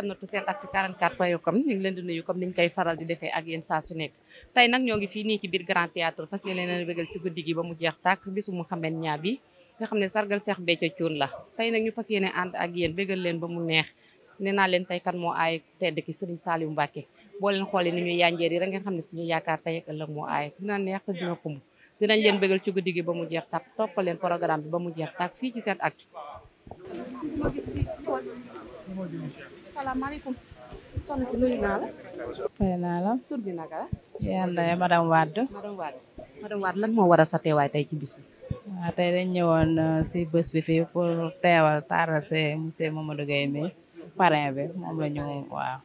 internetu Senactu 44.com ñu ngi leen di nuyu comme niñ koy faral di defee ak yéen saa su nekk tey nag ñoo ngi fii nii ci biir Grand Théâtre fas yéene leen bégal ci guddi gi ba mu jeex tàkk bisu Mouhamed Niang bi nga xam ne sargal Cheikh Béthio Thioune la tey nag ñu fas yéene ànd ak yéen bégal leen ba mu neex nee naa leen tey kan moo aay tedd ki Serigne Saliou Mbacké boo leen xoolee ni ñuy yanjeer yi rek ngeen xam ne suñu yaakaar tey ak ëllëg moo aay dina neex te dina kumb dinañ leen bégal ci guddi gi ba mu jeex tàkk toppal leen programme bi ba mu jeex tàkk fii ci Senactu. salaamaaleykum soxna si nuyu naa la. fay naa la. tur bi naka la. yàlla madame Wade. madame Wade lan moo war a sa teewaay tey ci bis bi. waaw tey dañ ñëwoon si bés bi fii pour teewal taaral see monsieur Mamadou Gueye mi parrain bi moom la ñu waaw.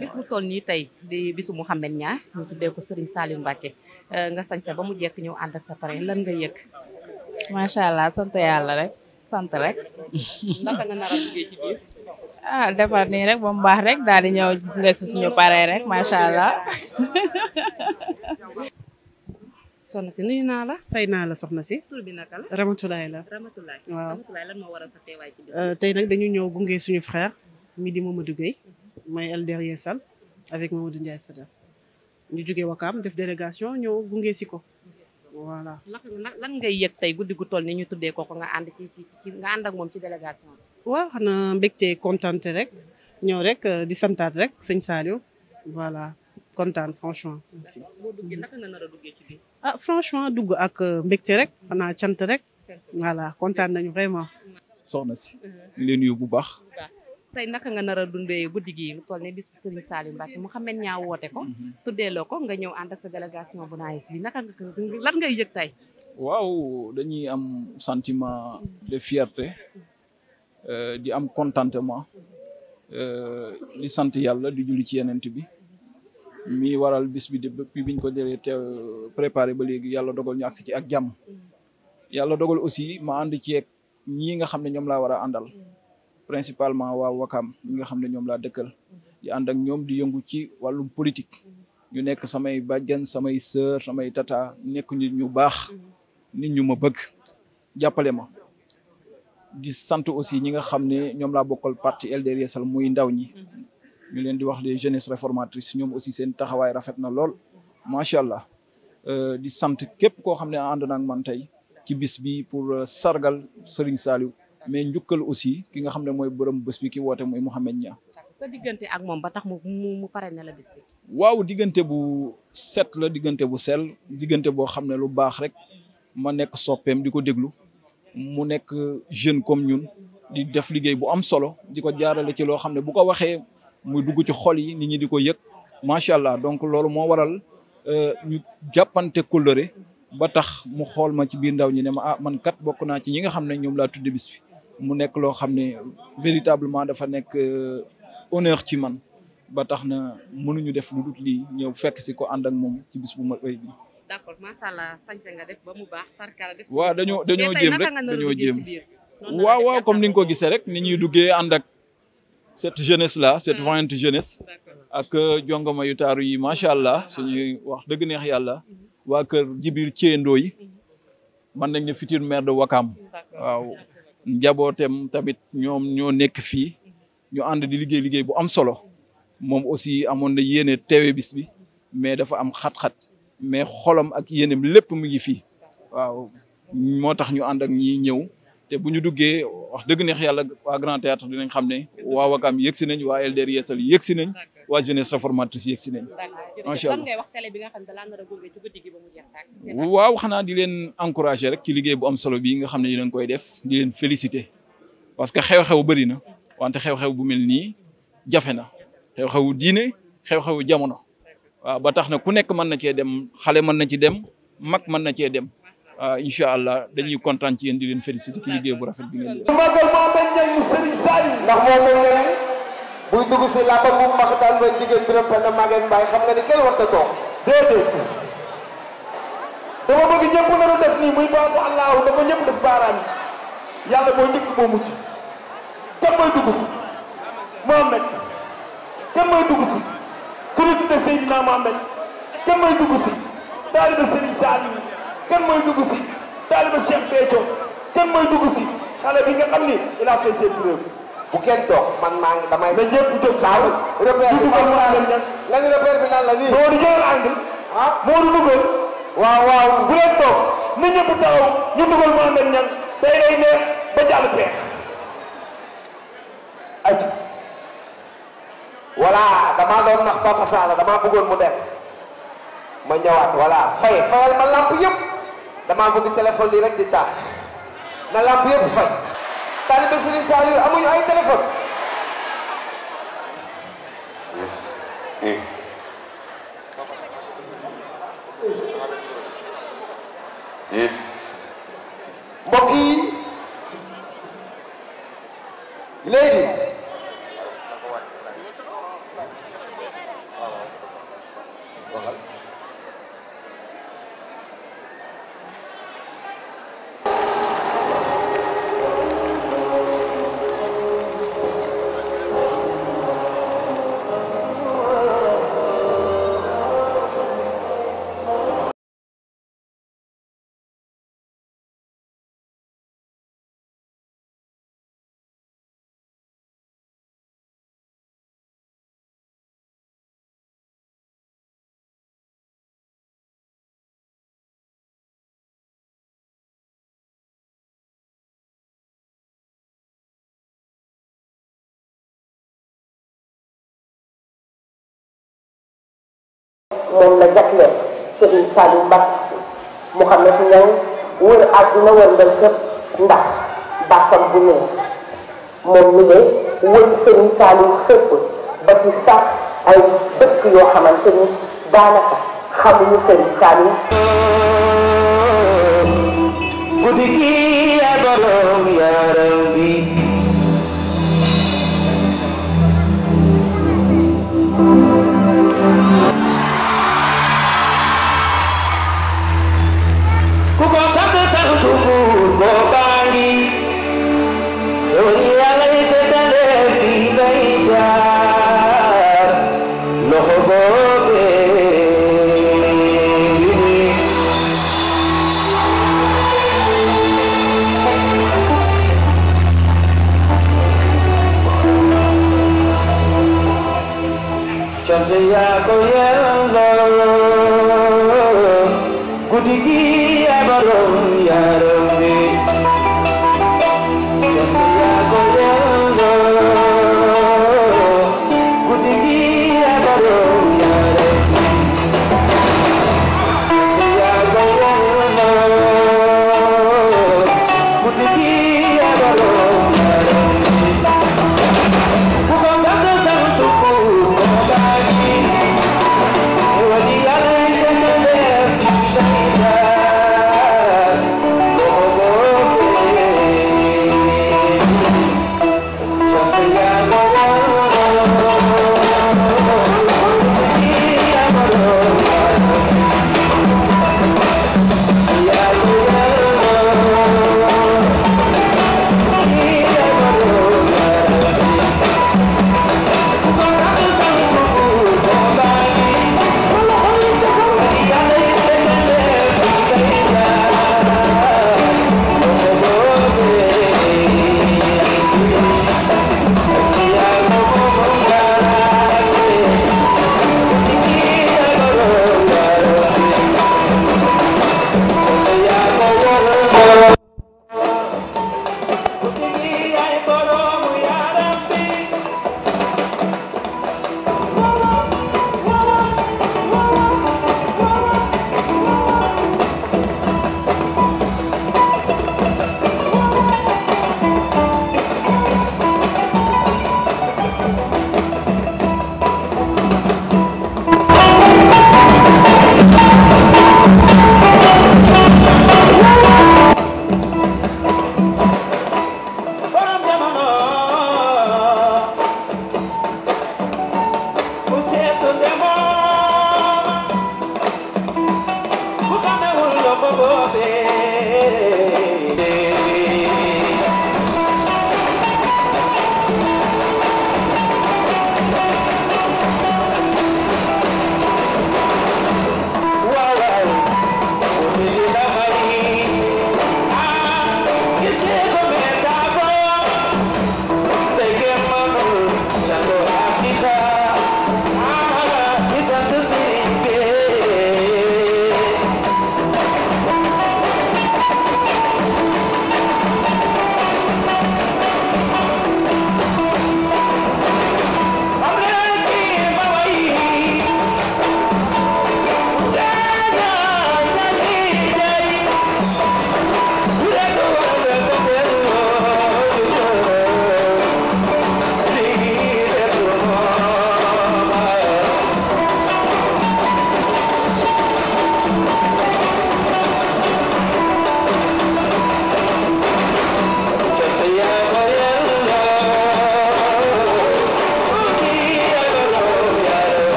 bis bu toll nii tey di bisu Mouhamed Niang ñu tuddee ko Serigne Saliou Mbacké nga sañse ba mu jekk ñëw ànd ak sa parrain lan nga yëg. macha allah sant yàlla rek sant rek. naka nga nar a duggee ci biir. defar nii rek ba mu baax rek daal di ñëw nga si suñu parrain rek macha allah. soxna si nuyu naa la. fay naa la soxna si. tur bi naka la. Ramatulaay la. Ramatulaay. waaw Ramatulaay lan moo war a sa teewaay ci bis tey nag dañu ñëw gunge suñu frère mi di Mamadou Gueye mooy LDR Yeesal avec Mamadou Ndiaye Fada ñu jógee Wakaam def délégation ñëw gunge si ko voilà. lan ngay yëg tey guddi gu toll ni ñu tuddee ko nga ànd ci nga ànd ak moom ci délégation bi. waaw xanaa mbégte kontante rek ñëw rek di santaat rek sëñ Saliou voilà kontaan franchement. merci. boo duggee naka nga nar a duggee ci biir. franchement dugg ak mbégte rek xanaa cant rek voilà kontaan nañu vraiment. soxna si ñu leen nuyu bu baax. tey naka nga nar a dundee guddi gi mu toll ne bis bi Serigne Saliou Mbacké Mouhamed Niang woote ko. tuddee loo ko nga ñëw ànd ak sa délégation bu naayis bi naka lan ngay yëg tey. waaw dañuy am sentiment de fierté di am contentement di sant yàlla di julli ci yenent bi mi waral bis bi depuis biñ ko jëlee te préparé ba léegi yàlla dogal ñu agsi ci ak jàmm. yàlla dogal aussi ma ànd ci ak ñii nga xam ne ñoom laa war a àndal. principalement waa Wakam ñi nga xam ne ñoom laa dëkkal di ànd ak ñoom di yëngu ci wàllum politique ñu nekk samay bàjjan samay sœur samay tata nekk nit ñu baax nit ñu ma bëgg jàppale ma di sant aussi ñi nga xam ne ñoom laa bokkal parti LDR Yeesal muy ndaw ñi ñu leen di wax les jeunesses réformatrices ñoom aussi seen taxawaay rafet na lool macha allah di sant képp koo xam ne ànd na ak man tey ci bis bi pour sargal Serigne Saliou mais njukkal aussi ki nga xam ne mooy borom bés bi ki woote mooy Mouhamed Niang. sa diggante ak moom ba tax mu pare na la bis bi. waaw diggante bu set la diggante bu sell diggante boo xam ne lu baax rek ma nekk soppeem di ko déglu mu nekk jeune comme ñun di def liggéey bu am solo di ko jaarale ci loo xam ne bu ko waxee muy dugg ci xol yi nit ñi di ko yëg macha allah donc loolu moo waral ñu jàppante kóllëre ba tax mu xool ma ci biir ndaw ñi ne ma man kat bokk naa ci ñi nga xam ne ñoom laa tudde bis bi. mu nekk loo xam ne véritablement dafa nekk honneur ci man ba tax na mënuñu def lu dul lii ñëw fekk si ko ànd ak moom ci bis bu ma ëy bi. d'accord macha allah sañse nga def ba mu baax tarkala def. waaw dañoo jéem rek dañoo jéem. waaw comme ni nga ko gisee rek ni ñuy duggee ànd ak cette jeunesse là cette vaillante jeunesse. ak jongoma yu taaru yi macha allah suñuy wax dëgg neex yàlla. waa kër Djibril Thiendoo yi. mën nañ ne futur maire de Wakam. waaw. njabootem tamit ñoom ñoo nekk fii ñu ànd di liggéey bu am solo moom aussi amoon na yéene teewe bis bi mais dafa am xat-xat mais xolam ak yéenem lépp mu ngi fii waaw moo tax ñu ànd ak ñi ñëw te bu ñu duggee wax dëgg neex yàlla waa Grand Théâtre dinañ xam ne waa Wakam yëgsi nañ waa LDR Yeesal yëgsi nañ waa jeunesse réformatrice yëgsi nañ macha allah lan ngay wax télé bi nga xam ne dalaa nar a gunge ci guddi gi ba mu jeex tàkk. waaw xanaa di leen encourager rek ci liggéey bu am solo bii nga xam ne yéen koy def di leen féliciter parce que xew-xew bëri na wante xew-xew bu mel nii jafe na xew-xewu diine xew-xewu jamono waaw ba tax na ku nekk mën na cee dem xale mën na ci dem mag mën na cee dem waaw incha allah dañuy kontaan ci yéen di leen féliciter ci liggéey bu rafet bi ngeen def. magal Mouhamed Niang mu Serigne Saliou ndax moom la ngeen buy dugg si làmba mu maxtaan ba jigéen bi dem Penda Maguette Mbaye xam nga ni kenn warta toog déedéet dama bëgg ñëpp na def nii muy baabu allahu da ko ñëpp def baaraam yi yàlla moo njëkk moo mujj kan mooy dugg si Mouhamed kan mooy dugg si ku ñu tudde Seydina Mouhamed kan mooy dugg si taaliba Serigne Saliou kan mooy dugg si taaliba Cheikh Béthio kan mooy dugg si xale bi nga xam ni il a fait ses preuves bu kenn toog man maa ngi damay. mais ñëpp jóg xaaw repère bi man naa nga ni repère bi nan la nii. moo di jëlal angle. ah moo di dugal. waaw waaw bu leen toog na ñëpp taxaw ñu dugal Mohamed Niang tey day neex ba jàll peex. aj voilà damaa doon nax Papa Sala damaa bëggoon mu dem ma ñëwaat voilà fayal ma lamp yëpp damaa bëgg téléphone yi rek di taax na lamp yëpp fay. taalibe Serigne Saliou amuñu ay téléphone. yes. mbokk yi léegi moom la jagleel Serigne Saliou Mbacké Mouhamed Niang wër àdduna wërngal këpp ndax bàttam bu neex moom mi de wër Serigne Saliou fépp ba ci sax ay dëkk yoo xamante ni daanaka xamuñu Serigne Saliou. guddi gi ya borom yaram bi ku ko sant sant buur boo baa ngi xewal yi yàlla yi seetale fii bay jaar loxo boobee cant yaa ko yelloo guddi gi yaa borom yaram bi cant yaa ko yelloo guddi gi yaa borom yaram bi cant yaa ko yelloo guddi gi yaa borom yaram bi ku ko sant sant ku ko bàyyi wali yàlla yi seen def ci day jaar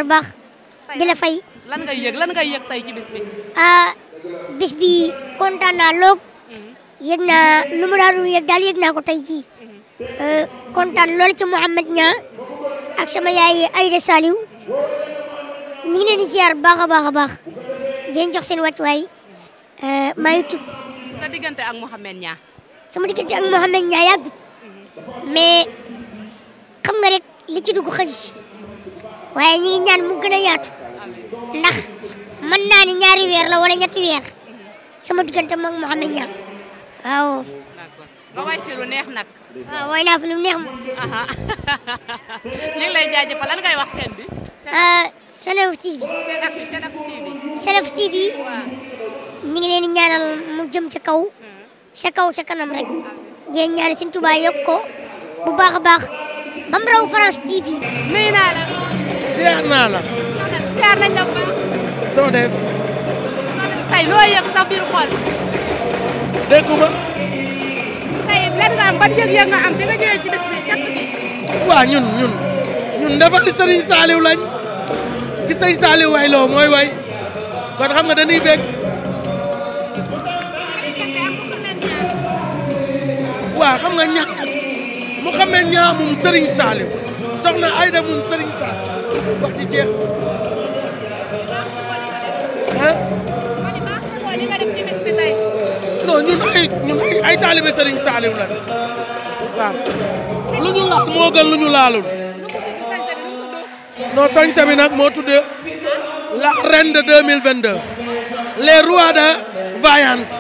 baax di la fay. lan ngay yëg tey ci bis bi. bis bi kontaan naa lool yëg naa lu mu daan yëg daal yëg naa ko tey jii kontaan lool ci Mouhamed Niang ak sama yaay Aïda Saliou ñu ngi leen di ziar baax a baax a baax di leen jox seen wàccuwaay maa ngi tudd. sa diggante ak Mouhamed Niang. sama diggante ak Mouhamed Niang yàggut mais xam nga rek li ci dugg xëj waaye ñi ngi ñaan mu gën a yaatu ndax mën naa ni ñaari weer la wala ñetti weer sama diggante moom Mouhamed Niang waaw. d'accord nga way fi lu neex nag. waaw way naa fi lu neex moom. ñu ngi lay jaajëfal lan ngay wax seen bi. Seneweb TV. Seneweb TV. ñu ngi leen di ñaanal mu jëm ca kaw ca kanam rek di ñaanal Sëñ Tuubaa yokk ko bu baax a baax ba mu raw France TV. nuyu naa la. ziar naa la. ziar nañ la bu baax. doo def. tey loo yëg sa biir xol. dégguma. tey lan nga am ban yëg-yëg nga am bi nga ñëwee ci bés bi cant bi. waa ñun defal Sëriñ Saliou lañ ki Sëriñ Saliou way loo mooy way kon xam nga dañuy bég. waaw xam nga ñax Mouhamed Niang moom Serigne Saliou soxna Aïda moom Serigne Saliou wax ci jeex non ñun ay taalibe Serigne Saliou la waaw lu ñu laal moo gën lu ñu laalul non sañse bi nag moo tuddee la reine de 2022 les rois de vaillante.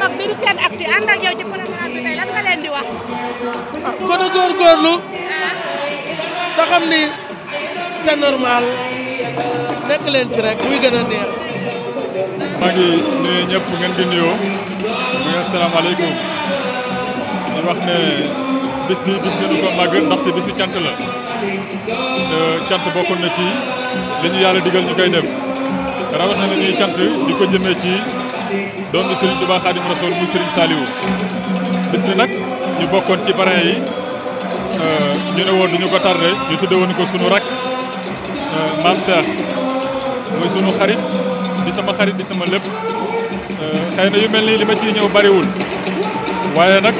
mag bi di seen actu ànd ak yow ci programme bi tey lan nga leen di wax. gën a góorgóorlu te xam ni c'est normal nekk leen ci rek muy gën a neex. maa ngi nuyu ñëpp ngeen di nuyoo muy asalaamaaleykum di wax ne bis bi bis ngeen ko màgg ndaxte bisu cant la te cant bokkoon na ci li ñu yàlla digal ñu koy def rawat na li ñuy cant di ko jëmee ci doon Serigne Touba Khadim Rassoul muy Serigne Saliou bis bi nag ñu bokkoon ci parrain yi ñu ne woon duñu ko tardé ñu tudde woon ko sunu rak Mame Cheikh muy sunu xarit di sama xarit di sama lépp xëy na yu mel nii li ma ciy ñëw bariwul waaye nag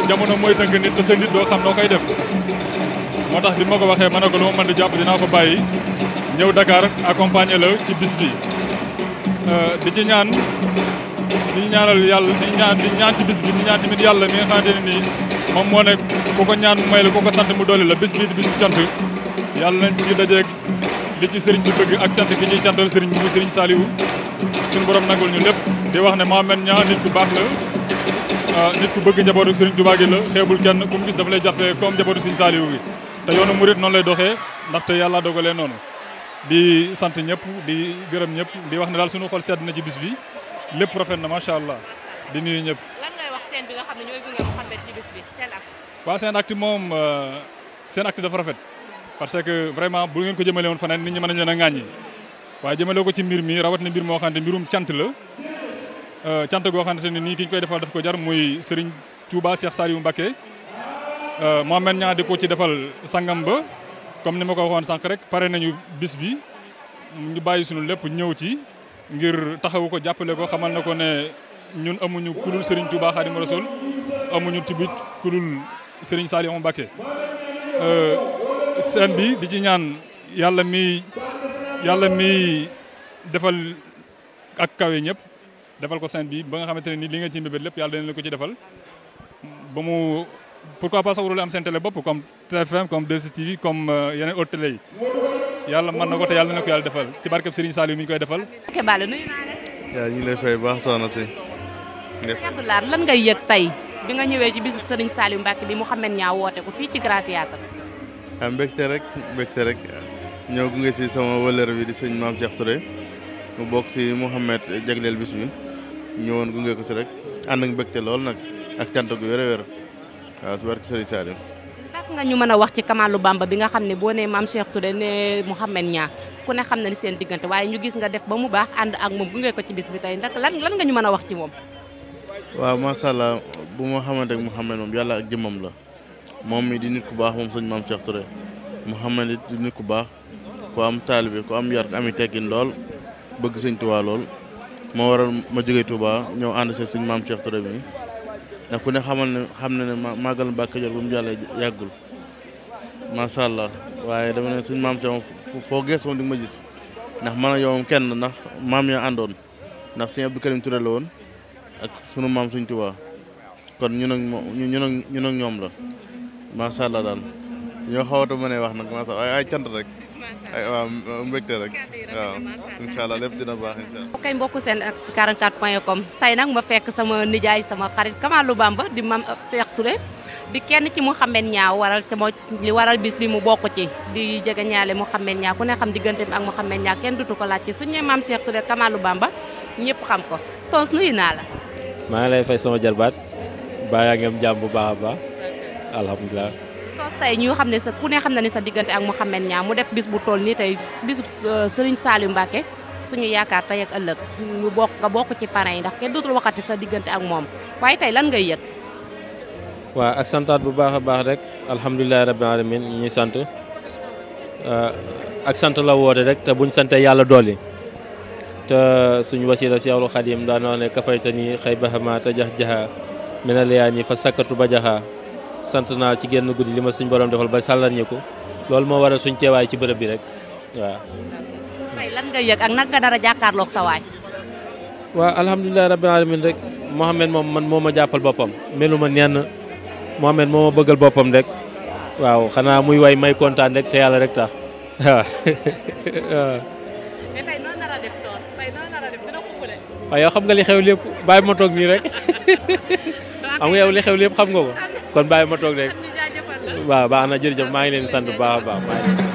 jamono mooy tënk nit te sa nit doo xam noo koy def moo tax bi ma ko waxee ma ne ko lu ma mën di jàpp dinaa ko bàyyi ñëw Dakar accompagner la ci bis bi di ci ñaan di ñaanal yàlla di ñaan ci bis bi di ñaan tamit yàlla mi nga xamante ne nii moom moo ne ku ko ñaan mu may la ku ko sant mu dolli la bis bii di bis bu cant yàlla nañ ci dajeeg li ci sëriñ bi bëgg ak cant gi ciy cantal sëriñ bi muy sëriñ Saliou suñu borom nangul ñu lépp di wax ne Mouhamed Niang nit ku baax la nit ku bëgg njabootu sëriñ Touba gi la xeebul kenn ku mu gis dafa lay jàppee comme njabootu sëriñ Saliou gi te yoonu murit noonu lay doxee ndaxte yàlla dogalee noonu di sant ñëpp di gërëm ñëpp di wax ne daal suñu xol sedd na ci bis bi lépp rafet na macha allah di nuyu ñëpp. lan ngay wax seen bi nga xam ne ñooy gunge Mouhamed ci bis bi seen acte. waaw seen acte moom seen acte dafa rafet parce que vraiment bu ngeen ko jëmale woon faneen nit ñi mën nañu leen a ŋàññi waaye jëmale ko ci mbir mi rawat na mbir moo xam ne mbirum cant la cant goo xamante ne nii ki ñu koy defal daf ko jar muy Serigne Touba Cheikh Saliou Mbacké Mouhamed Niang di ko ci defal sangam ba comme ni ma ko waxoon sànq rek pare nañu bis bi ñu bàyyi sunu lépp ñëw ci ngir taxawu ko jàppale ko xamal na ko ne ñun amuñu kulul Serigne Touba Khadim Rassoul amuñu tibit kulul Serigne Saliou Mbacké seen bi di ci ñaan yàlla mi defal ak kawe ñëpp defal ko seen bi ba nga xamante ne ni li nga ci mbébét lépp yàlla dana la ko ci defal ba mu pourquoi pas sax warul am seen télé bopp comme TFM comme 2STV comme yeneen autres télé yi yàlla mën na ko te yàlla na ko yàlla defal ci barkeb Serigne Saliou mi ñu koy defal. ok Balla nuyu naa la. yaa ñu lay fay baax soxna si. Abdoulaye lan ngay yëg tey bi nga ñëwee ci bisu Serigne Saliou Mbacké bi Mouhamed Niang woote ko fii ci Grand Théâtre. ah mbégte rek ñëw gunge si sama wëllër bi di sëñ Mame Cheikh Touré mu bokk si Mouhamed jagleel bis bi ñëwoon gunge ko si rek ànd ak mbégte lool nag ak cant gu wér-wér waaw si barke Serigne Saliou. ndax nga ñu mën a wax ci Kamalu Bamba bi nga xam ne boo nee Mame Cheikh Touré ne Mouhamed Niang ku ne xam na ni seen diggante waaye ñu gis nga def ba mu baax ànd ak moom gunge ko ci bis bi tey ndax lan nga ñu mën a wax ci moom. waaw macha allah bu ma xamante ak Mouhamed moom yàlla ak jëmmam la moom mi di nit ku baax moom sëñ Mame Cheikh Touré Mouhamed it di nit ku baax ku am taalibe ku am yar ami teggin lool bëgg sëñ Touba lool moo waral ma jógee Touba ñëw ànd si sëñ Maam Cheikh Touré mi ndax ku ne xam ne màggal Mbàkke Kajoor bu mu jàllee yàggul macha allah waaye dama ne sëñ Maam Cheikh foo gees moom di nga ma gis ndax man ak yow moom kenn ndax maam ya àndoon ndax sëñ Abdou Karim Touré la woon ak sunu maam sëñ Touba kon ñun ak ñoom la macha allah daal ñoo xawata mën a wax nag macha allah ay cant rek ay waaw mbégte rek waaw incha allah lépp dina baax incha allah. kay mbokku seen 44.com tey nag ma fekk sama nijaay sama xarit Kamalou Bamba di Mame Cheikh Touré di kenn ci Mouhamed Niang waral te moo li waral bis bi mu bokk ci di jege ñaale Mouhamed Niang ku ne xam diggante bi ak Mouhamed Niang kenn dutu ko laaj ci suñu nee Mame Cheikh Touré Kamalou Bamba ñëpp xam ko Tonce nuyu naa la. maa ngi lay fay sama jarbaat baa yaa ngi am jàmm bu baax a baax alhamdulilah. Tonce tey ñu xam ne sa ku ne xam na ne sa diggante ak Mouhamed Niang mu def bis bu toll nii tey bisu Serigne Saliou Mbacké suñu yaakaar tey ak ëllëg ñu nga bokk ci parrain yi ndax kenn dootul waxati sa diggante ak moom waaye tey lan ngay yëg. waaw ak santaat bu baax a baax rek alhamdulilah rabbil alamin ñuy sant ak sant la woote rek te buñ sante yàlla dolli te suñu wasila Seexul Xadim daan wax ne kafayta ni xëy baxama te jax-jaxa mina liyaani fa sakkatu ba jaxa sant naa ci génn guddi li ma suñ borom defal ba sàllan ñi ko loolu moo waral suñ teewaay ci bërëb bi rek waaw. tey lan nga yëg ak nag nga dara jàkkaarloog sa waay. waaw alhamdulilah rabbil alamin rek Mouhamed moom man moo ma jàppal boppam meluma nenn Mouhamed moo ma bëggal boppam rek waaw xanaa muy way may kontaan rek te yàlla rek tax waaw. mais tey noo nar a def tool tey noo nar a def dina ko bële. waaw yow xam nga li xew lépp bàyyi ma toog nii rek xam nga yow li xew lépp xam nga ko kon bàyyi ma toog rek waaw baax na jërëjëf maa ngi leen di sant bu baax a baax.